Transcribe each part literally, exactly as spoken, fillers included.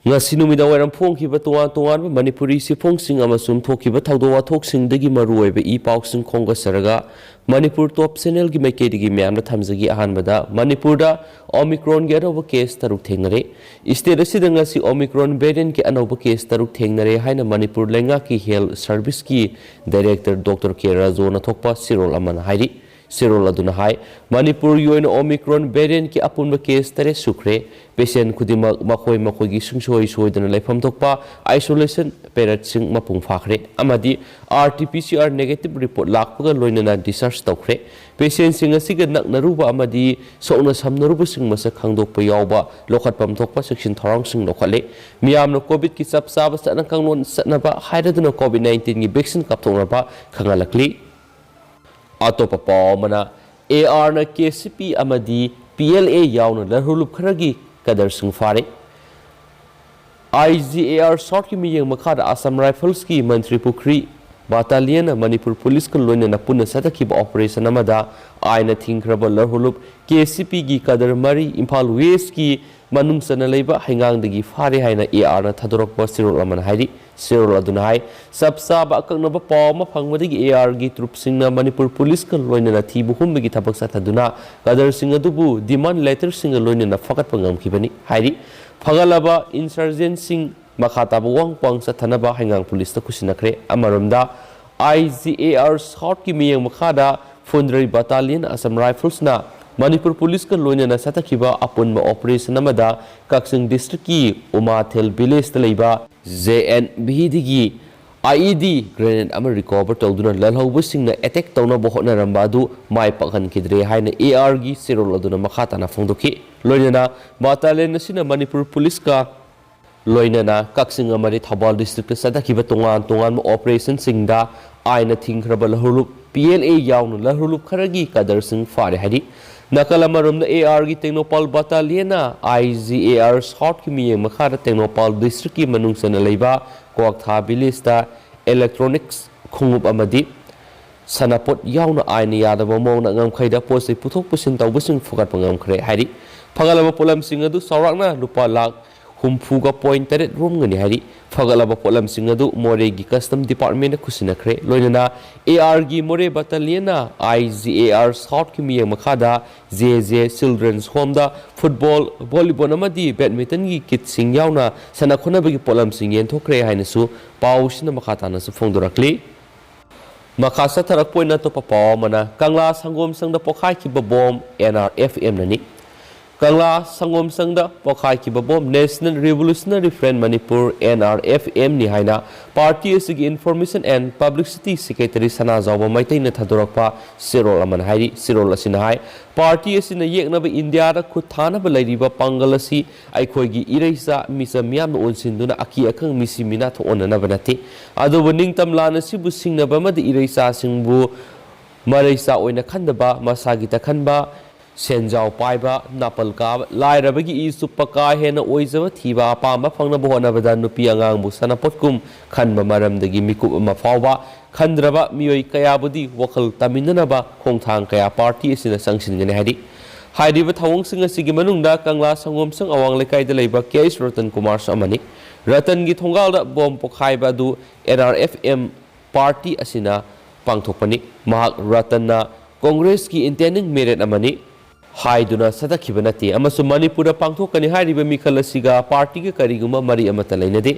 ꯉꯁꯤ ꯅꯨꯃꯤꯗꯥꯡ ꯋꯥꯏꯔꯝ ꯐꯣꯡꯈꯤꯕ ꯇꯣꯉꯥꯟ ꯇꯣꯉꯥꯟꯕ ꯃꯅꯤꯄꯨꯔꯤ ꯁꯤꯐꯣꯡꯁꯤꯡ ꯑꯃꯁꯨꯡ ꯊꯣꯛꯈꯤꯕ ꯊꯧꯗꯣꯛ ꯋꯥꯊꯣꯛꯁꯤꯡꯗꯒꯤ ꯃꯔꯨꯑꯣꯏꯕ ꯏ ꯄꯥꯎꯁꯤꯡ ꯈꯣꯝꯒꯠꯆꯔꯒ ꯃꯅꯤꯄꯨꯔ ꯇꯣꯞ ꯆꯦꯅꯦꯜꯒꯤ ꯃꯥꯏꯀꯩꯗꯒꯤ ꯃꯌꯥꯝꯗ ꯊꯝꯖꯒꯦ꯫ ꯑꯍꯥꯟꯕꯗ ꯃꯅꯤꯄꯨꯔꯗ ꯑꯣꯃꯤꯀ꯭ꯔꯣꯟꯒꯤ ꯑꯅꯧꯕ ꯀꯦꯁ ꯇꯔꯨꯛ ꯊꯦꯡꯅꯔꯦ꯫ ꯁ꯭ꯇꯦꯠ ꯑꯁꯤꯗ ꯉꯁꯤ ꯑꯣꯃꯤꯀ꯭ꯔꯣꯟ ꯚꯦꯔꯤꯌꯦꯟꯠꯀꯤ ꯑꯅꯧꯕ ꯀꯦꯁ ꯇꯔꯨꯛ ꯊꯦꯡꯅꯔꯦ ꯍꯥꯏꯅ ꯃꯅꯤꯄꯨꯔ ꯂꯩꯉꯥꯛꯀꯤ ꯍꯦꯜꯊ ꯁꯔꯚꯤꯁꯀꯤ ꯗꯥꯏꯔꯦꯛꯇꯔ ꯗꯣꯛꯇꯔ ꯀꯦ ꯔꯥꯖꯣꯅ ꯊꯣꯛꯄ ꯆꯦꯔꯣꯜ ꯑꯃꯅ ꯍꯥꯏꯔꯤ꯫ ꯆꯦꯔꯣꯜ ꯑꯗꯨꯅ ꯍꯥꯏ, ꯃꯅꯤꯄꯨꯔꯒꯤ ꯑꯣꯏꯅ ꯑꯣꯃꯤꯀ꯭ꯔꯣꯟ ꯚꯦꯔꯤꯌꯦꯟꯠꯀꯤ ꯑꯄꯨꯟꯕ ꯀꯦꯁ ꯇꯔꯦꯠ ꯁꯨꯈ꯭ꯔꯦ꯫ ꯄꯦꯁꯦꯟꯠ ꯈꯨꯗꯤꯡꯃꯛ ꯃꯈꯣꯏ ꯃꯈꯣꯏꯒꯤ ꯁꯨꯡꯁꯣꯏ ꯁꯣꯏꯗꯅ ꯂꯩꯐꯝ ꯊꯣꯛꯄ ꯑꯥꯏꯁꯣꯂꯦꯁꯟ ꯄꯦꯔꯠꯁꯤꯡ ꯃꯄꯨꯡ ꯐꯥꯈ꯭ꯔꯦ ꯑꯃꯗꯤ R T P C R negative report ꯂꯥꯛꯄꯒ ꯂꯣꯏꯅꯅ ꯗꯤꯁꯆꯥꯔꯖ ꯇꯧꯈ꯭ꯔꯦ꯫ ꯄꯦꯁꯦꯟꯠꯁꯤꯡ ꯑꯁꯤꯒ ꯅꯛꯅꯔꯨꯕ ꯑꯃꯗꯤ ꯁꯣꯛꯅ ꯁꯝꯅꯔꯨꯕꯁꯤꯡ ꯃꯁꯛ ꯈꯪꯗꯣꯛꯄ ꯌꯥꯎꯕ ꯂꯧꯈꯠꯐꯝ ꯊꯣꯛꯄ ꯆꯦꯛꯁꯤꯟ ꯊꯧꯔꯥꯡꯁꯤꯡ ꯂꯧꯈꯠꯂꯦ꯫ ꯃꯤꯌꯥꯝꯅ ꯀꯣꯚꯤꯗꯀꯤ ꯆꯞ ꯆꯥꯕ ꯆꯠꯅ ꯀꯥꯡꯂꯣꯟ ꯆꯠꯅꯕ ꯍꯥꯏꯔꯗꯨꯅ ꯀꯣꯚꯤꯗ ꯅꯥꯏꯟꯇꯤꯟꯒꯤ ꯚꯦꯛꯁꯤꯟ ꯀꯥꯞꯊꯣꯛꯅꯕ ꯈꯪꯍꯜꯂꯛꯂꯤ꯫ ꯑꯇꯣꯞꯄ ꯄꯥꯎ ꯑꯃꯅ, ꯑꯦ ꯑꯥꯔꯅ ꯀꯦ ꯁꯤ ꯄꯤ ꯑꯃꯗꯤ ꯄꯤ ꯑꯦꯜ ꯑꯦ ꯌꯥꯎꯅ ꯂꯔꯍꯨꯂꯨꯞ ꯈꯔꯒꯤ ꯀꯗꯔꯁꯤꯡ ꯐꯥꯔꯦ꯫ ꯑꯥꯏ ꯖꯤ ꯑꯦ ꯑꯥꯔ ꯁꯥꯎꯠꯀꯤ ꯃꯤꯠꯌꯦꯡ ꯃꯈꯥꯗ ꯑꯁꯥꯝ ꯔꯥꯏꯐꯜꯁꯀꯤ ꯃꯟꯇ꯭ꯔꯤ ꯄꯨꯈ꯭ꯔꯤ ꯕꯥꯇꯥꯂꯤꯌꯟꯅ ꯃꯅꯤꯄꯨꯔ ꯄꯨꯂꯤꯁꯀ ꯂꯣꯏꯅꯅ ꯄꯨꯟꯅ ꯆꯠꯊꯈꯤꯕ ꯑꯣꯄꯔꯦꯁꯟ ꯑꯃꯗ ꯑꯥꯏꯟꯅ ꯊꯤꯡꯈ꯭ꯔꯕ ꯂꯔꯍꯨꯂꯨꯞ ꯀꯦ ꯁꯤ ꯄꯤꯒꯤ ꯀꯗꯔ ꯃꯔꯤ ꯏꯝꯐꯥꯜ ꯋꯦꯁꯀꯤ ꯃꯅꯨꯡ ꯆꯟꯅ ꯂꯩꯕ ꯍꯩꯉꯥꯡꯗꯒꯤ ꯐꯥꯔꯦ ꯍꯥꯏꯅ ꯑꯦ ꯑꯥꯔꯅ ꯊꯥꯗꯣꯔꯛꯄ ꯆꯦꯔꯣꯜ ꯑꯃꯅ ꯍꯥꯏꯔꯤ꯫ ꯆꯦꯔꯣꯜ ꯑꯗꯨꯅ ꯍꯥꯏ, ꯆꯞ ꯆꯥꯕ ꯑꯀꯛꯅꯕ ꯄꯥꯎ ꯑꯃ ꯐꯪꯕꯗꯒꯤ ꯑꯦ ꯑꯥꯔꯒꯤ ꯇ꯭ꯔꯨꯞꯁꯤꯡꯅ ꯃꯅꯤꯄꯨꯔ ꯄꯨꯂꯤꯁꯀ ꯂꯣꯏꯅꯅ ꯊꯤꯕ ꯍꯨꯝꯕꯒꯤ ꯊꯕꯛ ꯆꯠꯊꯗꯨꯅ ꯀꯗꯔꯁꯤꯡ ꯑꯗꯨꯕꯨ ꯗꯤꯃꯥꯟ ꯂꯦꯇꯔꯁꯤꯡꯒ ꯂꯣꯏꯅꯅ ꯐꯒꯠꯄ ꯉꯝꯈꯤꯕꯅꯤ ꯍꯥꯏꯔꯤ꯫ ꯐꯒꯠꯂꯕ ꯏꯟꯁꯔꯖꯦꯟꯁꯤꯡ ꯃꯈꯥ ꯇꯥꯕ ꯋꯥꯡ ꯄꯥꯡ ꯆꯠꯊꯅꯕ ꯍꯩꯉꯥꯡ ꯄꯨꯂꯤꯁꯇ ꯈꯨꯠꯁꯤꯟꯅꯈ꯭ꯔꯦ꯫ ꯑꯃꯔꯣꯝꯗ, ꯑꯥꯏ ꯖꯤ ꯑꯦ ꯑꯥꯔ ꯁꯥꯎꯠꯀꯤ ꯃꯤꯠꯌꯦꯡ ꯃꯈꯥꯗ ꯐꯨꯟꯗ꯭ꯔꯩ ꯕꯇꯥꯂꯤꯌꯟ ꯑꯁꯥꯝ ꯔꯥꯏꯐꯜꯁꯅ ꯃꯅꯤꯄꯨꯔ ꯄꯨꯂꯤꯁꯀ ꯂꯣꯏꯅꯅ ꯆꯠꯊꯈꯤꯕ ꯑꯄꯨꯟꯕ ꯑꯣꯄꯔꯦꯁꯟ ꯑꯃꯗ ꯀꯛꯆꯤꯡ ꯗꯤꯁꯇ꯭ꯔꯤꯛꯀꯤ ꯎꯃꯥꯊꯦꯜ ꯚꯤꯂꯦꯖꯇ ꯂꯩꯕ J and ꯚꯤꯗꯒꯤ I E D grenade ꯑꯃ ꯔꯤꯀꯣꯚꯔ ꯇꯧꯗꯨꯅ ꯂꯜꯍꯧꯕꯁꯤꯡꯅ ꯑꯦꯇꯦꯛ ꯇꯧꯅꯕ ꯍꯣꯠꯅꯔꯝꯕ ꯑꯗꯨ ꯃꯥꯏ ꯄꯥꯛꯍꯟꯈꯤꯗ꯭ꯔꯦ ꯍꯥꯏꯅ ꯑꯦ ꯑꯥꯔꯒꯤ ꯆꯦꯔꯣꯜ ꯑꯗꯨꯅ ꯃꯈꯥ ꯇꯥꯅ ꯐꯣꯡꯗꯣꯛꯈꯤ꯫ ꯂꯣꯏꯅꯅ ꯕꯇꯥꯂꯤꯌꯟ ꯑꯁꯤꯅ ꯃꯅꯤꯄꯨꯔ ꯄꯨꯂꯤꯁꯀ ꯂꯣꯏꯅꯅ ꯀꯛꯆꯤꯡ ꯑꯃꯗꯤ ꯊꯧꯕꯥꯜ ꯗꯤꯁꯇ꯭ꯔꯤꯛꯇ ꯆꯠꯊꯈꯤꯕ ꯇꯣꯉꯥꯟ ꯇꯣꯉꯥꯟꯕ ꯑꯣꯄꯔꯦꯁꯟꯁꯤꯡꯗ ꯑꯥꯏꯟꯅ ꯊꯤꯡꯈ꯭ꯔꯕ ꯂꯍꯨꯂꯨꯞ, ꯄꯤ ꯑꯦꯜ ꯑꯦ ꯌꯥꯎꯅ ꯂꯍꯨꯂꯨꯞ ꯈꯔꯒꯤ ꯀꯗꯔꯁꯤꯡ ꯐꯥꯔꯦ ꯍꯥꯏꯔꯤ꯫ ꯅꯥꯀꯜ ꯑꯃꯔꯣꯝꯗ ꯑꯦ ꯑꯥꯔꯒꯤ ꯇꯦꯡꯅꯧꯄꯥꯜ ꯕꯇꯥꯂꯤꯌꯟꯅ ꯑꯥꯏ ꯖꯤ ꯑꯦ ꯑꯥꯔ ꯁꯥꯎꯠꯀꯤ ꯃꯤꯠꯌꯦꯡ ꯃꯈꯥꯗ ꯇꯦꯡꯅꯧꯄꯥꯜ ꯗꯤꯁꯇ꯭ꯔꯤꯛꯀꯤ ꯃꯅꯨꯡ ꯆꯟꯅ ꯂꯩꯕ ꯀ꯭ꯋꯥꯛꯊꯥ ꯚꯤꯂꯦꯖꯇ ꯏꯂꯦꯛꯇ꯭ꯔꯣꯅꯤꯛꯁ ꯈꯣꯡꯎꯞ ꯑꯃꯗꯤ ꯁꯥꯟꯅꯄꯣꯠ ꯌꯥꯎꯅ ꯑꯥꯏꯟꯅ ꯌꯥꯗꯕ ꯃꯑꯣꯡꯗ ꯉꯝꯈꯩꯗ ꯄꯣꯠ ꯆꯩ ꯄꯨꯊꯣꯛ ꯄꯨꯁꯤꯟ ꯇꯧꯕꯁꯤꯡ ꯐꯒꯠꯄ ꯉꯝꯈ꯭ꯔꯦ ꯍꯥꯏꯔꯤ꯫ ꯐꯒꯠꯂꯕ ꯄꯣꯠꯂꯝꯁꯤꯡ ꯑꯗꯨ ꯆꯥꯎꯔꯥꯛꯅ ꯂꯨꯄꯥ ꯂꯥꯈ ꯍꯨꯝꯐꯨꯒ ꯄꯣꯏꯟ ꯇꯔꯦꯠ ꯔꯣꯝꯒꯅꯤ ꯍꯥꯏꯔꯤ꯫ ꯐꯒꯠꯂꯕ ꯄꯣꯠꯂꯝꯁꯤꯡ ꯑꯗꯨ ꯃꯣꯔꯦꯒꯤ ꯀꯁꯇꯝ ꯗꯤꯄꯥꯔꯠꯃꯦꯟꯗ ꯈꯨꯠꯁꯤꯟꯅꯈ꯭ꯔꯦ꯫ ꯂꯣꯏꯅꯅ ꯑꯦ ꯑꯥꯔꯒꯤ ꯃꯣꯔꯦ ꯕꯠꯇꯥꯂꯤꯌꯟꯅ ꯑꯥꯏ ꯖꯤ ꯑꯦ ꯑꯥꯔ ꯁꯥꯎꯠꯀꯤ ꯃꯤꯠꯌꯦꯡ ꯃꯈꯥꯗ ꯖꯦ ꯖꯦ ꯆꯤꯜꯗ꯭ꯔꯦꯟꯁ ꯍꯣꯝꯗ ꯐꯨꯠꯕꯣꯜ, ꯚꯣꯂꯤꯕꯣꯜ ꯑꯃꯗꯤ ꯕꯦꯗꯃꯤꯟꯇꯟꯒꯤ ꯀꯤꯠꯁꯤꯡ ꯌꯥꯎꯅ ꯁꯥꯟꯅ ꯈꯣꯠꯅꯕꯒꯤ ꯄꯣꯠꯂꯝꯁꯤꯡ ꯌꯦꯟꯊꯣꯛꯈ꯭ꯔꯦ ꯍꯥꯏꯅꯁꯨ ꯄꯥꯎꯁꯤꯅ ꯃꯈꯥ ꯇꯥꯅꯁꯨ ꯐꯣꯡꯗꯣꯔꯛꯂꯤ꯫ ꯃꯈꯥ ꯆꯠꯊꯔꯛꯄ ꯑꯣꯏꯅ ꯑꯇꯣꯞꯄ ꯄꯥꯎ ꯑꯃꯅ, ꯀꯪꯂꯥ ꯁꯪꯒꯣꯝ ꯁꯪꯗ ꯄꯣꯈꯥꯏꯈꯤꯕ ꯕꯣꯝ ꯑꯦꯟ ꯑꯥꯔ ꯑꯦꯐ ꯑꯦꯝꯅꯅꯤ꯫ ꯀꯪꯂꯥ ꯁꯪꯒꯣꯝ ꯁꯪꯗ ꯄꯣꯈꯥꯏꯈꯤꯕ bomb National Revolutionary Front Manipur, N R F M, ꯅꯤ ꯍꯥꯏꯅ ꯄꯥꯔꯇꯤ ꯑꯁꯤꯒꯤ Information and Publicity Secretary ꯁꯅꯥꯖꯥꯎꯕ ꯃꯩꯇꯩꯅ ꯊꯥꯗꯣꯔꯛꯄ ꯆꯦꯔꯣꯜ ꯑꯃꯅ ꯍꯥꯏꯔꯤ꯫ ꯆꯦꯔꯣꯜ ꯑꯁꯤꯅ ꯍꯥꯏ, ꯄꯥꯔꯇꯤ ꯑꯁꯤꯅ ꯌꯦꯛꯅꯕ ꯏꯟꯗꯤꯌꯥꯗ ꯈꯨꯠ ꯊꯥꯅꯕ ꯂꯩꯔꯤꯕ ꯄꯥꯡꯒꯜ ꯑꯁꯤ ꯑꯩꯈꯣꯏꯒꯤ ꯏꯔꯩꯆꯥ ꯃꯤꯆꯝ ꯃꯤꯌꯥꯝꯅ ꯑꯣꯟꯁꯤꯟꯗꯨꯅ ꯑꯀꯤ ꯑꯈꯪ ꯃꯤꯁꯤ ꯃꯤꯅꯥ ꯊꯣꯛꯍꯟꯅꯅꯕ ꯅꯠꯇꯦ꯫ ꯑꯗꯨꯕꯨ ꯅꯤꯡꯇꯝ ꯂꯥꯟ ꯑꯁꯤꯕꯨ ꯁꯤꯡꯅꯕ ꯑꯃꯗꯤ ꯏꯔꯩꯆꯥꯁꯤꯡꯕꯨ ꯃꯔꯩꯆꯥ ꯑꯣꯏꯅ ꯈꯟꯗꯕ, ꯃꯁꯥꯒꯤ ꯇꯛꯈꯟꯕ, ꯁꯦꯟꯖꯥꯎ ꯄꯥꯏꯕ, ꯅꯥꯄꯜ ꯀꯥꯕ, ꯂꯥꯏꯔꯕꯒꯤ ꯏ ꯆꯨꯞꯄ, ꯀꯥ ꯍꯦꯟꯅ ꯑꯣꯏꯖꯕ ꯊꯤꯕ, ꯑꯄꯥꯝꯕ ꯐꯪꯅꯕ ꯍꯣꯠꯅꯕꯗ ꯅꯨꯄꯤ ꯑꯉꯥꯡꯕꯨ ꯁꯥꯟꯅꯄꯣꯠꯀꯨꯝ ꯈꯟꯕ ꯃꯔꯝꯗꯒꯤ ꯃꯤꯀꯨꯞ ꯑꯃ ꯐꯥꯎꯕ ꯈꯟꯗ꯭ꯔꯕ ꯃꯤꯑꯣꯏ ꯀꯌꯥꯕꯨꯗꯤ ꯋꯥꯈꯜ ꯇꯥꯃꯤꯟꯅꯅꯕ ꯈꯣꯡꯊꯥꯡ ꯀꯌꯥ ꯄꯥꯔꯇꯤ ꯑꯁꯤꯅ ꯆꯪꯁꯤꯟꯒꯅꯤ ꯍꯥꯏꯔꯤ꯫ ꯍꯥꯏꯔꯤꯕ ꯊꯧꯑꯣꯡꯁꯤꯡ ꯑꯁꯤꯒꯤ ꯃꯅꯨꯡꯗ ꯀꯪꯂꯥ ꯁꯪꯒꯣꯝꯁꯪ ꯑꯋꯥꯡ ꯂꯩꯀꯥꯏꯗ ꯂꯩꯕ ꯀꯦ ꯑꯩꯆ ꯔꯇꯟ ꯀꯨꯃꯥꯔꯁꯨ ꯑꯃꯅꯤ꯫ ꯔꯇꯟꯒꯤ ꯊꯣꯡꯒꯥꯜꯗ ꯕꯣꯝ ꯄꯣꯈꯥꯏꯕ ꯑꯗꯨ N R F M party ꯑꯁꯤꯅ ꯄꯥꯡꯊꯣꯛꯄꯅꯤ꯫ ꯃꯍꯥꯛ ꯔꯇꯟꯅ ꯀꯣꯡꯒ꯭ꯔꯦꯁꯀꯤ intending merit ꯑꯃꯅꯤ ꯍꯥꯏꯗꯨꯅ ꯁꯠꯇꯛꯈꯤꯕ ꯅꯠꯇꯦ ꯑꯃꯁꯨꯡ ꯃꯅꯤꯄꯨꯔꯗ ꯄꯥꯡꯊꯣꯛꯀꯅꯤ ꯍꯥꯏꯔꯤꯕ ꯃꯤꯈꯜ ꯑꯁꯤꯒ ꯄꯥꯔꯇꯤꯒ ꯀꯔꯤꯒꯨꯝꯕ ꯃꯔꯤ ꯑꯃꯠꯇ ꯂꯩꯅꯗꯦ꯫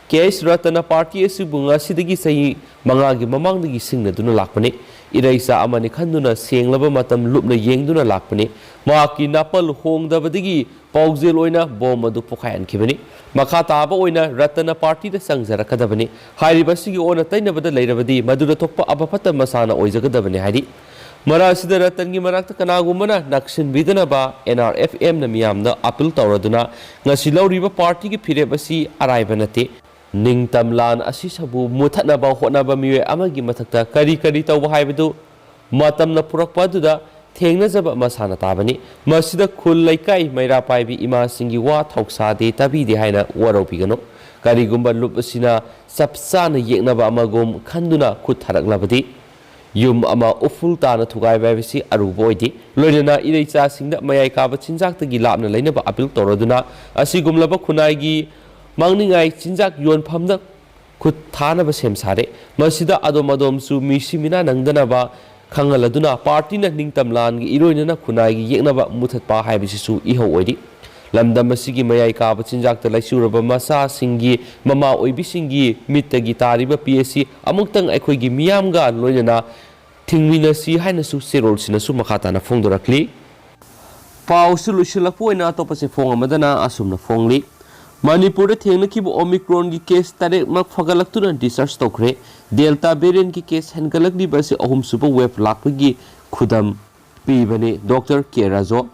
ꯀꯦ ꯑꯩꯆ ꯔꯇꯟꯅ ꯄꯥꯔꯇꯤ ꯑꯁꯤꯕꯨ ꯉꯁꯤꯗꯒꯤ ꯆꯍꯤ ꯃꯉꯥꯒꯤ ꯃꯃꯥꯡꯗꯒꯤ ꯁꯤꯡꯅꯗꯨꯅ ꯂꯥꯛꯄꯅꯤ꯫ ꯏꯔꯩꯆꯥ ꯑꯃꯅꯤ ꯈꯟꯗꯨꯅ ꯁꯦꯡꯂꯕ ꯃꯇꯝ ꯂꯨꯞꯅ ꯌꯦꯡꯗꯨꯅ ꯂꯥꯛꯄꯅꯤ꯫ ꯃꯍꯥꯛꯀꯤ ꯅꯥꯄꯜ ꯍꯣꯡꯗꯕꯗꯒꯤ ꯄꯥꯎꯖꯦꯜ ꯑꯣꯏꯅ ꯕꯣꯝ ꯑꯗꯨ ꯄꯣꯈꯥꯏꯍꯟꯈꯤꯕꯅꯤ꯫ ꯃꯈꯥ ꯇꯥꯕ ꯑꯣꯏꯅ ꯔꯇꯟꯅ ꯄꯥꯔꯇꯤꯗ ꯆꯪꯖꯔꯛꯀꯗꯕꯅꯤ꯫ ꯍꯥꯏꯔꯤꯕ ꯑꯁꯤꯒꯤ ꯑꯣꯟꯅ ꯇꯩꯅꯕꯗ ꯂꯩꯔꯕꯗꯤ ꯃꯗꯨꯗ ꯊꯣꯛꯄ ꯑꯐ ꯐꯠꯇ ꯃꯁꯥꯅ ꯑꯣꯏꯖꯒꯗꯕꯅꯤ ꯍꯥꯏꯔꯤ꯫ ꯃꯔꯛ ꯑꯁꯤꯗ ꯔꯇꯟꯒꯤ ꯃꯅꯥꯛꯇ ꯀꯅꯥꯒꯨꯝꯕꯅ ꯅꯛꯁꯤꯟꯕꯤꯗꯅꯕ N R F M ꯅ ꯃꯤꯌꯥꯝꯗ appeal ꯇꯧꯔꯗꯨꯅ ꯉꯁꯤ ꯂꯧꯔꯤꯕ ꯄꯥꯔꯇꯤꯒꯤ ꯐꯤꯔꯦꯞ ꯑꯁꯤ ꯑꯔꯥꯏꯕ ꯅꯠꯇꯦ꯫ ꯅꯤꯡꯇꯝ ꯂꯥꯟ ꯑꯁꯤꯁꯕꯨ ꯃꯨꯊꯠꯅꯕ ꯍꯣꯠꯅꯕ ꯃꯤꯑꯣꯏ ꯑꯃꯒꯤ ꯃꯊꯛꯇ ꯀꯔꯤ ꯀꯔꯤ ꯇꯧꯕ ꯍꯥꯏꯕꯗꯨ ꯃꯇꯝꯅ ꯄꯨꯔꯛꯄ ꯑꯗꯨꯗ ꯊꯦꯡꯅꯖꯕ ꯃꯁꯥꯅ ꯇꯥꯕꯅꯤ꯫ ꯃꯁꯤꯗ ꯈꯨꯜ ꯂꯩꯀꯥꯏ ꯃꯩꯔꯥ ꯄꯥꯏꯕꯤ ꯏꯃꯥꯁꯤꯡꯒꯤ ꯋꯥ ꯊꯧꯁꯥꯗꯦ, ꯇꯥꯕꯤꯗꯦ ꯍꯥꯏꯅ ꯋꯥꯔꯧꯕꯤꯒꯅꯨ꯫ ꯀꯔꯤꯒꯨꯝꯕ ꯂꯨꯞ ꯑꯁꯤꯅ ꯆꯞ ꯆꯥꯅ ꯌꯦꯛꯅꯕ ꯑꯃꯒꯨꯝ ꯈꯟꯗꯨꯅ ꯈꯨꯠ ꯊꯥꯔꯛꯂꯕꯗꯤ, ꯌꯨꯝ ꯑꯃ ꯎꯐꯨꯜ ꯇꯥꯅ ꯊꯨꯒꯥꯏꯕ ꯍꯥꯏꯕꯁꯤ ꯑꯔꯨꯕ ꯑꯣꯏꯗꯦ꯫ ꯂꯣꯏꯅꯅ ꯏꯔꯩꯆꯥꯁꯤꯡꯗ ꯃꯌꯥꯏ ꯀꯥꯕ ꯆꯤꯟꯖꯥꯛꯇꯒꯤ ꯂꯥꯞꯅ ꯂꯩꯅꯕ ꯑꯄꯤꯜ ꯇꯧꯔꯗꯨꯅ ꯑꯁꯤꯒꯨꯝꯂꯕ ꯈꯨꯟꯅꯥꯏꯒꯤ ꯃꯥꯡꯅꯤꯡꯉꯥꯏ ꯆꯤꯟꯖꯥꯛ ꯌꯣꯟꯐꯝꯗ ꯈꯨꯠ ꯊꯥꯅꯕ ꯁꯦꯝ ꯁꯥꯔꯦ꯫ ꯃꯁꯤꯗ ꯑꯗꯣꯝ ꯑꯗꯣꯝꯁꯨ ꯃꯤꯁꯤ ꯃꯤꯅꯥ ꯅꯪꯗꯅꯕ ꯈꯪꯍꯜꯂꯗꯨꯅ ꯄꯥꯔꯇꯤꯅ ꯅꯤꯡꯇꯝ ꯂꯥꯟꯒꯤ ꯏꯔꯣꯏꯅꯅ ꯈꯨꯟꯅꯥꯏꯒꯤ ꯌꯦꯛꯅꯕ ꯃꯨꯊꯠꯄ ꯍꯥꯏꯕꯁꯤꯁꯨ ꯏꯍꯧ ꯑꯣꯏꯔꯤ꯫ ꯂꯝꯗꯝ ꯑꯁꯤꯒꯤ ꯃꯌꯥꯏ ꯀꯥꯕ ꯆꯤꯟꯖꯥꯛꯇ ꯂꯥꯏꯆꯨꯔꯕ ꯃꯆꯥꯁꯤꯡꯒꯤ ꯃꯃꯥ ꯑꯣꯏꯕꯤꯁꯤꯡꯒꯤ ꯃꯤꯠꯇꯒꯤ ꯇꯥꯔꯤꯕ ꯄꯤ ꯑꯁꯤ ꯑꯃꯨꯛꯇꯪ ꯑꯩꯈꯣꯏꯒꯤ ꯃꯤꯌꯥꯝꯒ ꯂꯣꯏꯅꯅ ꯊꯤꯡꯃꯤꯟꯅꯁꯤ ꯍꯥꯏꯅꯁꯨ ꯆꯦꯔꯣꯜꯁꯤꯅꯁꯨ ꯃꯈꯥ ꯇꯥꯅ ꯐꯣꯡꯗꯣꯔꯛꯂꯤ꯫ ꯄꯥꯎꯁꯨ ꯂꯣꯏꯁꯤꯜꯂꯛꯄ ꯑꯣꯏꯅ ꯑꯇꯣꯞꯄ ꯆꯦꯐꯣꯡ ꯑꯃꯗꯅ ꯑꯁꯨꯝꯅ ꯐꯣꯡꯂꯤ꯫ ꯃꯅꯤꯄꯨꯔꯗ ꯊꯦꯡꯅꯈꯤꯕ ꯑꯣꯃꯤꯀ꯭ꯔꯣꯟꯒꯤ ꯀꯦꯁ ꯇꯔꯦꯠꯃꯛ ꯐꯒꯠꯂꯛꯇꯨꯅ ꯗꯤꯁꯆꯥꯔꯖ ꯇꯧꯈ꯭ꯔꯦ꯫ ꯗꯦꯜꯇꯥ ꯚꯦꯔꯤꯌꯟꯒꯤ ꯀꯦꯁ ꯍꯦꯟꯒꯠꯂꯛꯂꯤꯕ ꯑꯁꯤ ꯑꯍꯨꯝꯁꯨꯕ ꯋꯦꯕ ꯂꯥꯛꯄꯒꯤ ꯈꯨꯗꯝ ꯄꯤꯕꯅꯤ꯫ ꯗꯣꯛꯇꯔ ꯀꯦ ꯔꯥꯖꯣ꯫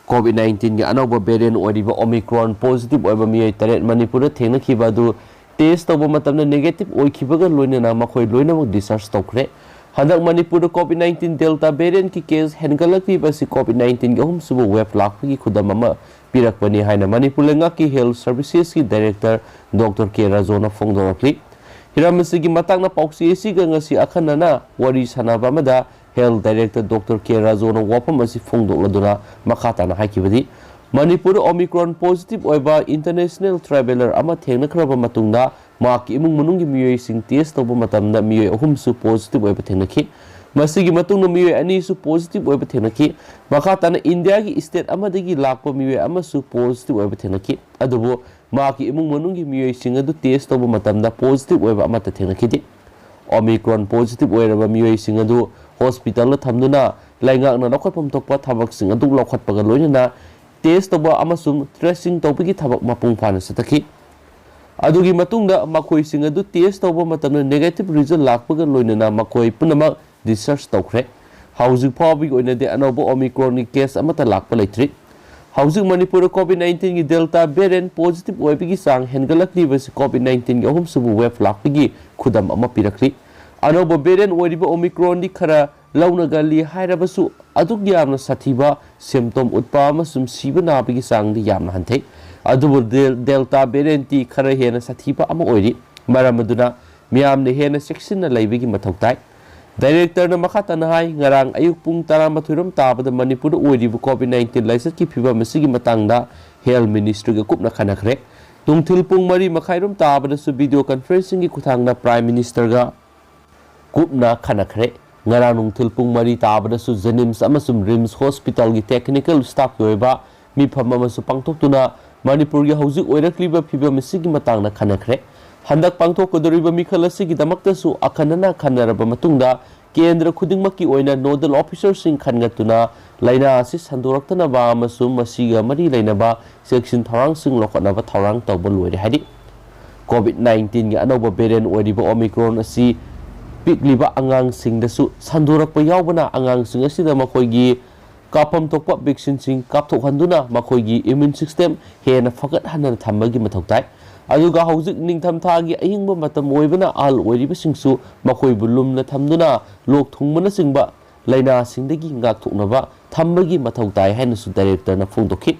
ꯀꯣꯚꯤꯗ ꯅꯥꯏꯟꯇꯤꯟꯒꯤ ꯑꯅꯧꯕ ꯚꯦꯔꯤꯌꯟ ꯑꯣꯏꯔꯤꯕ ꯑꯣꯃꯤꯀ꯭ꯔꯣꯟ ꯄꯣꯖꯤꯇꯤꯚ ꯑꯣꯏꯕ ꯃꯤꯑꯣꯏ ꯇꯔꯦꯠ ꯃꯅꯤꯄꯨꯔꯗ ꯊꯦꯡꯅꯈꯤꯕ ꯑꯗꯨ ꯇꯦꯁ ꯇꯧꯕ ꯃꯇꯝꯗ ꯅꯦꯒꯦꯇꯤꯚ ꯑꯣꯏꯈꯤꯕꯒ ꯂꯣꯏꯅꯅ ꯃꯈꯣꯏ ꯂꯣꯏꯅꯃꯛ ꯗꯤꯁꯆꯥꯔꯖ ꯇꯧꯈ꯭ꯔꯦ꯫ ꯍꯟꯗꯛ ꯃꯅꯤꯄꯨꯔꯗ ꯀꯣꯚꯤꯗ ꯅꯥꯏꯟꯇꯤꯟ ꯗꯦꯜꯇꯥ ꯚꯦꯔꯤꯌꯟꯒꯤ ꯀꯦꯁ ꯍꯦꯟꯒꯠꯂꯛꯂꯤꯕ ꯑꯁꯤ ꯀꯣꯚꯤꯗ ꯅꯥꯏꯟꯇꯤꯟꯒꯤ ꯑꯍꯨꯝꯁꯨꯕ ꯋꯦꯕ ꯂꯥꯛꯄꯒꯤ ꯈꯨꯗꯝ ꯑꯃ ꯄꯤꯔꯛꯄꯅꯤ ꯍꯥꯏꯅ ꯃꯅꯤꯄꯨꯔ ꯂꯩꯉꯥꯛꯀꯤ ꯍꯦꯜꯊ ꯁꯔꯚꯤꯁꯦꯁꯀꯤ ꯗꯥꯏꯔꯦꯛꯇꯔ ꯗꯣꯛꯇꯔ ꯀꯦ ꯔꯥꯖꯣꯅ ꯐꯣꯡꯗꯣꯔꯛꯂꯤ꯫ ꯍꯤꯔꯝ ꯑꯁꯤꯒꯤ ꯃꯇꯥꯡꯗ ꯄꯥꯎꯆꯦ ꯑꯁꯤꯒ ꯉꯁꯤ ꯑꯈꯟꯅꯅ ꯋꯥꯔꯤ ꯁꯥꯟꯅꯕ ꯑꯃꯗ ꯍꯦꯜꯊ ꯗꯥꯏꯔꯦꯛꯇꯔ ꯗꯣꯛꯇꯔ ꯀꯦ ꯔꯥꯖꯣꯅ ꯋꯥꯐꯝ ꯑꯁꯤ ꯐꯣꯡꯗꯣꯛꯂꯗꯨꯅ ꯃꯈꯥ ꯇꯥꯅ ꯍꯥꯏꯈꯤꯕꯗꯤ, ꯃꯅꯤꯄꯨꯔꯗ ꯑꯣꯃꯤꯀ꯭ꯔꯣꯟ ꯄꯣꯖꯤꯇꯤꯚ ꯑꯣꯏꯕ ꯏꯟꯇꯔꯅꯦꯁꯅꯦꯜ ꯇ꯭ꯔꯥꯚꯦꯂꯔ ꯑꯃ ꯊꯦꯡꯅꯈ꯭ꯔꯕ ꯃꯇꯨꯡꯗ ꯃꯍꯥꯛꯀꯤ ꯏꯃꯨꯡ ꯃꯅꯨꯡꯒꯤ ꯃꯤꯑꯣꯏꯁꯤꯡ ꯇꯦꯁ ꯇꯧꯕ ꯃꯇꯝꯗ ꯃꯤꯑꯣꯏ ꯑꯍꯨꯝꯁꯨ ꯄꯣꯖꯤꯇꯤꯚ ꯑꯣꯏꯕ ꯊꯦꯡꯅꯈꯤ꯫ ꯃꯁꯤꯒꯤ ꯃꯇꯨꯡꯗ ꯃꯤꯑꯣꯏ ꯑꯅꯤꯁꯨ ꯄꯣꯖꯤꯇꯤꯚ ꯑꯣꯏꯕ ꯊꯦꯡꯅꯈꯤ꯫ ꯃꯈꯥ ꯇꯥꯅ ꯏꯟꯗꯤꯌꯥꯒꯤ ꯁ꯭ꯇꯦꯠ ꯑꯃꯗꯒꯤ ꯂꯥꯛꯄ ꯃꯤꯑꯣꯏ ꯑꯃꯁꯨ ꯄꯣꯖꯤꯇꯤꯚ ꯑꯣꯏꯕ ꯊꯦꯡꯅꯈꯤ꯫ ꯑꯗꯨꯕꯨ ꯃꯍꯥꯛꯀꯤ ꯏꯃꯨꯡ ꯃꯅꯨꯡꯒꯤ ꯃꯤꯑꯣꯏꯁꯤꯡ ꯑꯗꯨ ꯇꯦꯁ ꯇꯧꯕ ꯃꯇꯝꯗ ꯄꯣꯖꯤꯇꯤꯚ ꯑꯣꯏꯕ ꯑꯃꯠꯇ ꯊꯦꯡꯅꯈꯤꯗꯦ꯫ ꯑꯣꯃꯤꯀ꯭ꯔꯣꯟ ꯄꯣꯖꯤꯇꯤꯚ ꯑꯣꯏꯔꯕ ꯃꯤꯑꯣꯏꯁꯤꯡ ꯑꯗꯨ ꯍꯣꯁꯄꯤꯇꯥꯜꯗ ꯊꯝꯗꯨꯅ ꯂꯩꯉꯥꯛꯅ ꯂꯧꯈꯠꯐꯝ ꯊꯣꯛꯄ ꯊꯕꯛꯁꯤꯡ ꯑꯗꯨ ꯂꯧꯈꯠꯄꯒ ꯂꯣꯏꯅꯅ ꯇꯦꯁ ꯇꯧꯕ ꯑꯃꯁꯨꯡ ꯇ꯭ꯔꯦꯁꯤꯡ ꯇꯧꯕꯒꯤ ꯊꯕꯛ ꯃꯄꯨꯡ ꯐꯥꯅ ꯆꯠꯊꯈꯤ꯫ ꯑꯗꯨꯒꯤ ꯃꯇꯨꯡꯗ ꯃꯈꯣꯏꯁꯤꯡ ꯑꯗꯨ ꯇꯦꯁ ꯇꯧꯕ ꯃꯇꯝꯗ ꯅꯦꯒꯦꯇꯤꯚ ꯔꯤꯖꯜ ꯂꯥꯛꯄꯒ ꯂꯣꯏꯅꯅ ꯃꯈꯣꯏ ꯄꯨꯝꯅꯃꯛ ꯗꯤꯁꯆꯥꯔꯖ ꯇꯧꯈ꯭ꯔꯦ꯫ ꯍꯧꯖꯤꯛ ꯐꯥꯎꯕꯒꯤ ꯑꯣꯏꯅꯗꯤ ꯑꯅꯧꯕ ꯑꯣꯃꯤꯀ꯭ꯔꯣꯟꯒꯤ ꯀꯦꯁ ꯑꯃꯠꯇ ꯂꯥꯛꯄ ꯂꯩꯇ꯭ꯔꯤ꯫ ꯍꯧꯖꯤꯛ ꯃꯅꯤꯄꯨꯔꯗ ꯀꯣꯚꯤꯗ ꯅꯥꯏꯟꯇꯤꯟꯒꯤ ꯗꯦꯜꯇꯥ ꯚꯦꯔꯤꯌꯟ ꯄꯣꯖꯤꯇꯤꯚ ꯑꯣꯏꯕꯒꯤ ꯆꯥꯡ ꯍꯦꯟꯒꯠꯂꯛꯂꯤꯕꯁꯤ ꯀꯣꯚꯤꯗ ꯅꯥꯏꯟꯇꯤꯟꯒꯤ ꯑꯍꯨꯝꯁꯨꯕ ꯋꯦꯕ ꯂꯥꯛꯄꯒꯤ ꯈꯨꯗꯝ ꯑꯃ ꯄꯤꯔꯛꯂꯤ꯫ ꯑꯅꯧꯕ ꯚꯦꯔꯤꯌꯟ ꯑꯣꯏꯔꯤꯕ ꯑꯣꯃꯤꯀ꯭ꯔꯣꯟꯗꯤ ꯈꯔ ꯂꯧꯅꯒꯜꯂꯤ ꯍꯥꯏꯔꯕꯁꯨ ꯑꯗꯨꯛ ꯌꯥꯝꯅ ꯁꯥꯊꯤꯕ ꯁꯤꯝꯇꯣꯝ ꯎꯠꯄ ꯑꯃꯁꯨꯡ ꯁꯤꯕ ꯅꯥꯕꯒꯤ ꯆꯥꯡꯗꯤ ꯌꯥꯝꯅ ꯍꯟꯊꯩ꯫ ꯑꯗꯨꯕꯨ ꯗꯦꯜ-, ꯗꯦꯜꯇꯥ ꯚꯦꯔꯤꯌꯟꯇꯤ ꯈꯔ ꯍꯦꯟꯅ ꯁꯥꯊꯤꯕ ꯑꯃ ꯑꯣꯏꯔꯤ꯫ ꯃꯔꯝ ꯑꯗꯨꯅ ꯃꯤꯌꯥꯝꯅ ꯍꯦꯟꯅ ꯆꯦꯛꯁꯤꯟꯅ ꯂꯩꯕꯒꯤ ꯃꯊꯧ ꯇꯥꯏ꯫ ꯗꯥꯏꯔꯦꯛꯇꯔꯅ ꯃꯈꯥ ꯇꯥꯅ ꯍꯥꯏ, ꯉꯔꯥꯡ ꯑꯌꯨꯛ ꯄꯨꯡ ꯇꯔꯥꯃꯥꯊꯣꯏ ꯔꯣꯝ ꯇꯥꯕꯗ ꯃꯅꯤꯄꯨꯔꯗ ꯑꯣꯏꯔꯤꯕ ꯀꯣꯚꯤꯗ ꯅꯥꯏꯟꯇꯤꯟ ꯂꯥꯏꯆꯠꯀꯤ ꯐꯤꯕꯝ ꯑꯁꯤꯒꯤ ꯃꯇꯥꯡꯗ ꯍꯦꯜꯊ ꯃꯤꯅꯤꯁꯇ꯭ꯔꯤꯒ ꯀꯨꯞꯅ ꯈꯟꯅꯈ꯭ꯔꯦ꯫ ꯅꯨꯡꯊꯤꯜ ꯄꯨꯡ ꯃꯔꯤ ꯃꯈꯥꯏ ꯔꯣꯝ ꯇꯥꯕꯗꯁꯨ ꯚꯤꯗꯤꯑꯣ ꯀꯟꯐꯔꯦꯟꯁꯤꯡꯒꯤ ꯈꯨꯠꯊꯥꯡꯗ ꯄ꯭ꯔꯥꯏꯝ ꯃꯤꯅꯤꯁꯇꯔꯒ ꯀꯨꯞꯅ ꯈꯟꯅꯈ꯭ꯔꯦ꯫ ꯉꯔꯥꯡ ꯅꯨꯡꯊꯤꯜ ꯄꯨꯡ ꯃꯔꯤ ꯇꯥꯕꯗꯁꯨ ꯖꯦꯅꯤꯝꯁ ꯑꯃꯁꯨꯡ ꯔꯤꯝꯁ ꯍꯣꯁꯄꯤꯇꯥꯜꯒꯤ ꯇꯦꯛꯅꯤꯀꯦꯜ ꯁ꯭ꯇꯥꯐꯀꯤ ꯑꯣꯏꯕ ꯃꯤꯐꯝ ꯑꯃꯁꯨ ꯄꯥꯡꯊꯣꯛꯇꯨꯅ ꯃꯅꯤꯄꯨꯔꯒꯤ ꯍꯧꯖꯤꯛ ꯑꯣꯏꯔꯛꯂꯤꯕ ꯐꯤꯕꯝ ꯑꯁꯤꯒꯤ ꯃꯇꯥꯡꯗ ꯈꯟꯅꯈ꯭ꯔꯦ꯫ ꯍꯟꯗꯛ ꯄꯥꯡꯊꯣꯛꯀꯗꯧꯔꯤꯕ ꯃꯤꯈꯜ ꯑꯁꯤꯒꯤꯗꯃꯛꯇꯁꯨ ꯑꯈꯟꯅꯅ ꯈꯟꯅꯔꯕ ꯃꯇꯨꯡꯗ ꯀꯦꯟꯗ꯭ꯔ ꯈꯨꯗꯤꯡꯃꯛꯀꯤ ꯑꯣꯏꯅ ꯅꯣꯗꯦꯜ ꯑꯣꯐꯤꯁꯔꯁꯤꯡ ꯈꯟꯒꯠꯇꯨꯅ ꯂꯥꯏꯅꯥ ꯑꯁꯤ ꯁꯟꯗꯣꯔꯛꯇꯅꯕ ꯑꯃꯁꯨꯡ ꯃꯁꯤꯒ ꯃꯔꯤ ꯂꯩꯅꯕ ꯆꯦꯛꯁꯤꯟ ꯊꯧꯔꯥꯡꯁꯤꯡ ꯂꯧꯈꯠꯅꯕ ꯊꯧꯔꯥꯡ ꯇꯧꯕ ꯂꯣꯏꯔꯦ ꯍꯥꯏꯔꯤ꯫ ꯀꯣꯚꯤꯗ ꯅꯥꯏꯟꯇꯤꯟꯒꯤ ꯑꯅꯧꯕ ꯚꯦꯔꯤꯌꯦꯟ ꯑꯣꯏꯔꯤꯕ ꯑꯣꯃꯤꯀ꯭ꯔꯣꯟ ꯑꯁꯤ ꯄꯤꯛꯂꯤꯕ ꯑꯉꯥꯡꯁꯤꯡꯗꯁꯨ ꯁꯟꯗꯣꯔꯛꯄ ꯌꯥꯎꯕꯅ ꯑꯉꯥꯡꯁꯤꯡ ꯑꯁꯤꯗ ꯃꯈꯣꯏꯒꯤ ꯀꯥꯞꯐꯝ ꯊꯣꯛꯄ ꯚꯦꯛꯁꯤꯟꯁꯤꯡ ꯀꯥꯞꯊꯣꯛꯍꯟꯗꯨꯅ ꯃꯈꯣꯏꯒꯤ ꯏꯃ꯭ꯌꯨꯟ ꯁꯤꯁꯇꯦꯝ ꯍꯦꯟꯅ ꯐꯒꯠꯍꯟꯅ ꯊꯝꯕꯒꯤ ꯃꯊꯧ ꯇꯥꯏ꯫ ꯑꯗꯨꯒ ꯍꯧꯖꯤꯛ ꯅꯤꯡꯊꯝꯊꯥꯒꯤ ꯑꯏꯪꯕ ꯃꯇꯝ ꯑꯣꯏꯕꯅ ꯑꯍꯜ ꯑꯣꯏꯔꯤꯕꯁꯤꯡꯁꯨ ꯃꯈꯣꯏꯕꯨ ꯂꯨꯝꯅ ꯊꯝꯗꯨꯅ ꯂꯣꯛ ꯊꯨꯡꯕꯅꯆꯤꯡꯕ ꯂꯥꯏꯅꯥꯁꯤꯡꯗꯒꯤ ꯉꯥꯛꯊꯣꯛꯅꯕ ꯊꯝꯕꯒꯤ ꯃꯊꯧ ꯇꯥꯏ ꯍꯥꯏꯅꯁꯨ ꯗꯥꯏꯔꯦꯛꯇꯔꯅ ꯐꯣꯡꯗꯣꯛꯈꯤ꯫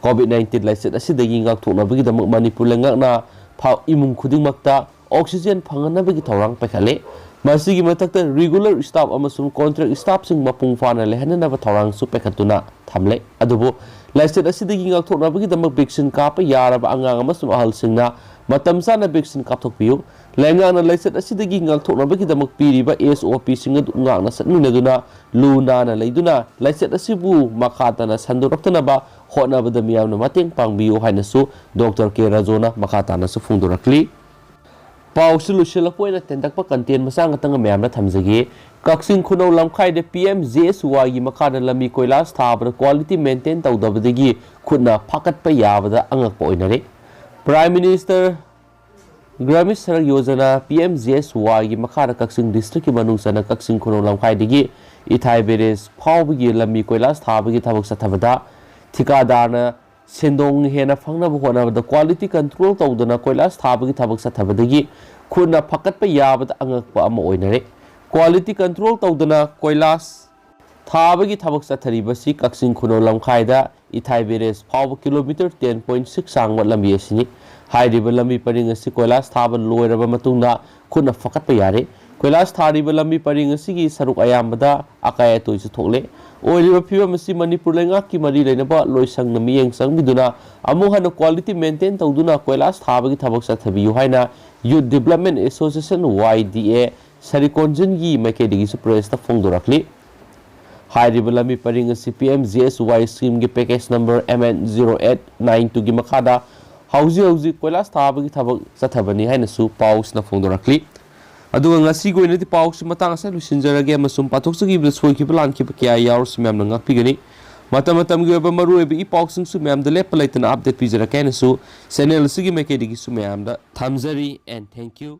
ꯀꯣꯚꯤꯗ ꯅꯥꯏꯟꯇꯤꯟ ꯂꯥꯏꯆꯠ ꯑꯁꯤꯗꯒꯤ ꯉꯥꯛꯊꯣꯛꯅꯕꯒꯤꯗꯃꯛ ꯃꯅꯤꯄꯨꯔ ꯂꯩꯉꯥꯛꯅ ꯐꯥ-, ꯏꯃꯨꯡ ꯈꯨꯗꯤꯡꯃꯛꯇ ꯑꯣꯛꯁꯤꯖꯦꯟ ꯐꯪꯍꯟꯅꯕꯒꯤ ꯊꯧꯔꯥꯡ ꯄꯥꯏꯈꯠꯂꯦ꯫ ꯃꯁꯤꯒꯤ ꯃꯊꯛꯇ ꯔꯤꯒꯨꯂꯔ ꯁ꯭ꯇꯥꯐ ꯑꯃꯁꯨꯡ ꯀꯣꯟꯇ꯭ꯔꯦꯛ ꯁ꯭ꯇꯥꯐꯁꯤꯡ ꯃꯄꯨꯡ ꯐꯥꯅ ꯂꯩꯍꯟꯅꯅꯕ ꯊꯧꯔꯥꯡꯁꯨ ꯄꯥꯏꯈꯠꯇꯨꯅ ꯊꯝꯂꯦ꯫ ꯑꯗꯨꯕꯨ ꯂꯥꯏꯆꯠ ꯑꯁꯤꯗꯒꯤ ꯉꯥꯛꯊꯣꯛꯅꯕꯒꯤꯗꯃꯛ ꯚꯦꯛꯁꯤꯟ ꯀꯥꯞꯄ ꯌꯥꯔꯕ ꯑꯉꯥꯡ ꯑꯃꯁꯨꯡ ꯑꯍꯜꯁꯤꯡꯅ ꯃꯇꯝ ꯆꯥꯅ ꯚꯦꯛꯁꯤꯟ ꯀꯥꯞꯊꯣꯛꯄꯤꯌꯨ꯫ ꯂꯩꯉꯥꯛꯅ ꯂꯥꯏꯆꯠ ꯑꯁꯤꯗꯒꯤ ꯉꯥꯛꯊꯣꯛꯅꯕꯒꯤꯗꯃꯛ ꯄꯤꯔꯤꯕ ꯑꯦꯁ ꯑꯣ ꯄꯤꯁꯤꯡ ꯑꯗꯨ ꯉꯥꯛꯅ ꯆꯠꯃꯤꯟꯅꯗꯨꯅ ꯂꯨ ꯅꯥꯟꯅ ꯂꯩꯗꯨꯅ ꯂꯥꯏꯆꯠ ꯑꯁꯤꯕꯨ ꯃꯈꯥ ꯇꯥꯅ ꯁꯟꯗꯣꯔꯛꯇꯅꯕ ꯍꯣꯠꯅꯕꯗ ꯃꯤꯌꯥꯝꯅ ꯃꯇꯦꯡ ꯄꯥꯡꯕꯤꯌꯨ ꯍꯥꯏꯅꯁꯨ ꯗꯣꯛꯇꯔ ꯀꯦ ꯔꯥꯖꯣꯅ ꯃꯈꯥ ꯇꯥꯅꯁꯨ ꯐꯣꯡꯗꯣꯔꯛꯂꯤ꯫ ꯄꯥꯎꯁꯤ ꯂꯣꯏꯁꯤꯜꯂꯛꯄ ꯑꯣꯏꯅ ꯇꯦꯟꯇꯛꯄ ꯀꯟꯇꯦꯟ ꯃꯆꯥ ꯉꯥꯛꯇꯪ ꯃꯌꯥꯝꯗ ꯊꯝꯖꯒꯦ꯫ ꯀꯛꯆꯤꯡ ꯈꯨꯅꯧ ꯂꯝꯈꯥꯏꯗ ꯄꯤ ꯑꯦꯝ ꯖꯦ ꯑꯦꯁ ꯋꯥꯏꯒꯤ ꯃꯈꯥꯗ ꯂꯝꯕꯤ ꯀꯣꯏꯂꯥꯁ ꯊꯥꯕꯗ ꯀ꯭ꯋꯥꯂꯤꯇꯤ ꯃꯦꯟꯇꯦꯟ ꯇꯧꯗꯕꯗꯒꯤ ꯈꯨꯠꯅ ꯐꯥꯀꯠꯄ ꯌꯥꯕꯗ ꯑꯉꯛꯄ ꯑꯣꯏꯅꯔꯦ꯫ Prime minister Gramin Sadak Yojana, P M G S ꯋꯥꯏꯒꯤ ꯃꯈꯥꯗ ꯀꯛꯆꯤꯡ ꯗꯤꯁꯇ꯭ꯔꯤꯛꯀꯤ ꯃꯅꯨꯡ ꯆꯟꯅ ꯀꯛꯆꯤꯡ ꯈꯨꯅꯧ ꯂꯝꯈꯥꯏꯗꯒꯤ ꯏꯊꯥꯏ ꯕꯦꯔꯦꯖ ꯐꯥꯎꯕꯒꯤ ꯂꯝꯕꯤ ꯀꯣꯏꯂꯥꯁ ꯊꯥꯕꯒꯤ ꯊꯕꯛ ꯆꯠꯊꯕꯗ ꯊꯤꯀꯥꯗꯥꯔꯅ ꯁꯦꯟꯗꯣꯡ ꯍꯦꯟꯅ ꯐꯪꯅꯕ ꯍꯣꯠꯅꯕꯗ ꯀ꯭ꯋꯥꯂꯤꯇꯤ ꯀꯟꯇ꯭ꯔꯣꯜ ꯇꯧꯗꯅ ꯀꯣꯏꯂꯥꯁ ꯊꯥꯕꯒꯤ ꯊꯕꯛ ꯆꯠꯊꯕꯗꯒꯤ ꯈꯨꯠꯅ ꯐꯒꯠꯄ ꯌꯥꯕꯗ ꯑꯉꯛꯄ ꯑꯃ ꯑꯣꯏꯅꯔꯦ꯫ ꯀ꯭ꯋꯥꯂꯤꯇꯤ ꯀꯟꯇ꯭ꯔꯣꯜ ꯇꯧꯗꯅ ꯀꯣꯏꯂꯥꯁ ꯊꯥꯕꯒꯤ ꯊꯕꯛ ꯆꯠꯊꯔꯤꯕꯁꯤ ꯀꯛꯆꯤꯡ ꯈꯨꯅꯧ ꯂꯝꯈꯥꯏꯗ ꯏꯊꯥꯏ ꯕꯦꯔꯦꯖ ꯐꯥꯎꯕ ꯀꯤꯂꯣꯃꯤꯇꯔ ꯇꯦꯟ ꯄꯣꯏꯟ ꯁꯤꯛꯁ ꯁꯥꯡꯕ ꯂꯝꯕꯤ ꯑꯁꯤꯅꯤ꯫ ꯍꯥꯏꯔꯤꯕ ꯂꯝꯕꯤ ꯄꯔꯤꯡ ꯑꯁꯤ ꯀꯣꯏꯂꯥꯁ ꯊꯥꯕ ꯂꯣꯏꯔꯕ ꯃꯇꯨꯡꯗ ꯈꯨꯠꯅ ꯐꯒꯠꯄ ꯌꯥꯔꯦ꯫ ꯀꯣꯏꯂꯥꯁ ꯊꯥꯔꯤꯕ ꯂꯝꯕꯤ ꯄꯔꯤꯡ ꯑꯁꯤꯒꯤ ꯁꯔꯨꯛ ꯑꯌꯥꯝꯕꯗ ꯑꯀꯥꯏ ꯑꯇꯣꯏꯁꯨ ꯊꯣꯛꯂꯦ꯫ ꯑꯣꯏꯔꯤꯕ ꯐꯤꯕꯝ ꯑꯁꯤ ꯃꯅꯤꯄꯨꯔ ꯂꯩꯉꯥꯛꯀꯤ ꯃꯔꯤ ꯂꯩꯅꯕ ꯂꯣꯏꯁꯪꯅ ꯃꯤꯠꯌꯦꯡ ꯆꯪꯕꯤꯗꯨꯅ ꯑꯃꯨꯛ ꯍꯟꯅ quality maintain ꯇꯧꯗꯨꯅ ꯀꯣꯏꯂꯥꯁ ꯊꯥꯕꯒꯤ ꯊꯕꯛ ꯆꯠꯊꯕꯤꯌꯨ ꯍꯥꯏꯅ Youth Development Association, Y D A, ꯁꯔꯤꯀꯣꯟꯖꯤꯟꯒꯤ ꯃꯥꯏꯀꯩꯗꯒꯤꯁꯨ press ꯇ ꯐꯣꯡꯗꯣꯔꯛꯂꯤ꯫ ꯍꯥꯏꯔꯤꯕ ꯂꯝꯕꯤ ꯄꯔꯤꯡ ꯑꯁꯤ P M G S Y scheme ꯒꯤ package number M N zero eight nine two ꯒꯤ ꯃꯈꯥꯗ ꯍꯧꯖꯤꯛ ꯍꯧꯖꯤꯛ ꯀꯣꯏꯂꯥꯁ ꯊꯥꯕꯒꯤ ꯊꯕꯛ ꯆꯠꯊꯕꯅꯤ ꯍꯥꯏꯅꯁꯨ ꯄꯥꯎꯁꯤꯅ ꯐꯣꯡꯗꯣꯔꯛꯂꯤ꯫ ꯑꯗꯨꯒ ꯉꯁꯤꯒꯤ ꯑꯣꯏꯅꯗꯤ ꯄꯥꯎꯁꯤ ꯃꯇꯥꯡ ꯑꯁꯤꯗ ꯂꯣꯏꯁꯤꯟꯖꯔꯒꯦ, ꯑꯃꯁꯨꯡ ꯄꯥꯊꯣꯛꯆꯈꯤꯕꯗ ꯁꯣꯏꯈꯤꯕ ꯂꯥꯟꯈꯤꯕ ꯀꯌꯥ ꯌꯥꯎꯔꯁꯨ ꯃꯌꯥꯝꯅ ꯉꯥꯛꯄꯤꯒꯅꯤ꯫ ꯃꯇꯝ ꯃꯇꯝꯒꯤ ꯑꯣꯏꯕ ꯃꯔꯨꯑꯣꯏꯕ ꯏ ꯄꯥꯎꯁꯤꯡꯁꯨ ꯃꯌꯥꯝꯗ ꯂꯦꯞꯄ ꯂꯩꯇꯅ update ꯄꯤꯖꯔꯛꯀꯦ ꯍꯥꯏꯅꯁꯨ channel ꯑꯁꯤꯒꯤ ꯃꯥꯏꯀꯩꯗꯒꯤꯁꯨ ꯃꯌꯥꯝꯗ ꯊꯝꯖꯔꯤ, and thank you꯫